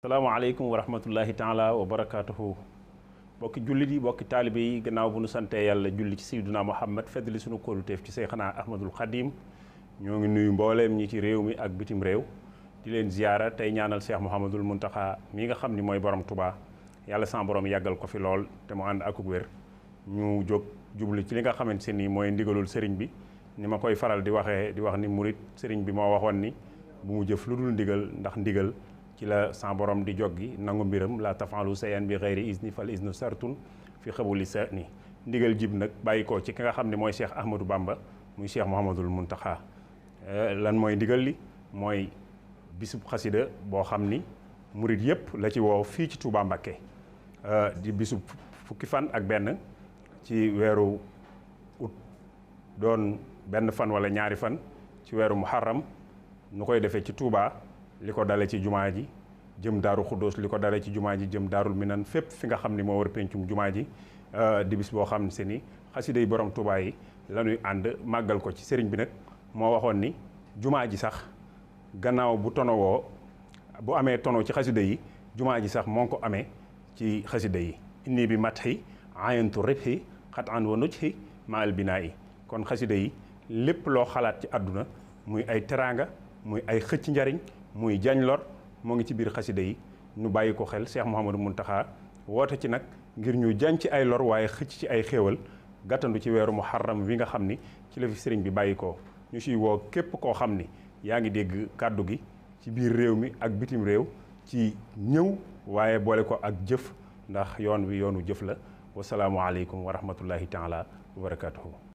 salaamaaleykum wa rahmatullahi taala wa barakaatuhu bokki jullit yi bokki taalibe yi gannaaw bu nu santee yàlla julli ci sayyiduna Muhammad feddali sunu kóoluteef ci Seyxanaa Ahmadul Xadim ñoo ngi nuyu mbooleem ñi ci réew mi ak bitim réew di leen ziyaara tey ñaanal Cheikh Mouhamadul Muntaxa mi nga xam ni mooy borom Touba yàlla sama borom yàggal ko fi lool te mu ànd akuk wér ñu jóg jublu ci li nga xamante ni mooy ndigalul sëriñ bi ni ma koy faral di waxee di wax ni murit sëriñ bi moo waxoon ni bu mu jëf lu dul ndigal ndax ndigal ci la sa borom di joggi nangu mbiram la tafalu sayan bi xeyri isni fal isnu sartun fi xabuli sa ni ndigal jib nag bàyyi ko ci ki nga xam ne mooy Cheikh Ahmadou Bamba muy Cheikh Mouhamadul Muntaxa lan mooy ndigal li mooy bisub xasida boo xam ni murit yëpp la ci woo fii ci Touba Mbakke di bisub fukki fan ak benn ci weeru août doon benn fan wala ñaari fan ci weeru muharram nu koy defee ci Touba li ko dale ci jumaa ji jëm daaru xuddoos li ko dale ci jumaa ji jëm daarul minan fépp fi nga xam ni moo war pencum jumaa ji di bis boo xam se ni xasida yi borom Touba yi la ñuy ànd màggal ko ci sëriñ bi nag moo waxoon ni jumaa ji sax gannaaw bu tonowoo bu amee tono ci xasida yi jumaa ji sax moo ko amee ci xasida yi inni bi matxi ayantu ribhi xat an wa nujhi maal binaa yi kon xasida yi lépp loo xalaat ci àdduna muy ay teraanga muy ay xëcc njariñ muy jañ lor moo ngi ci biir xasida yi ñu bàyyi ko xel Cheikh Mouhamadou Muntaxa woote ci nag ngir ñu jañ ci ay lor waaye xëcc ci ay xéewal gàttandu ci weeru muharram wi nga xam ni ci la fi sëriñ bi bàyyi ko ñu siy woo képp koo xam ni yaa ngi dégg kàddu gi ci biir réew mi ak bitim réew ci ñëw waaye boole ko ak jëf ndax yoon wi yoonu jëf la wasalaamualeykum wa rahmatullahi taala wa barakatuhu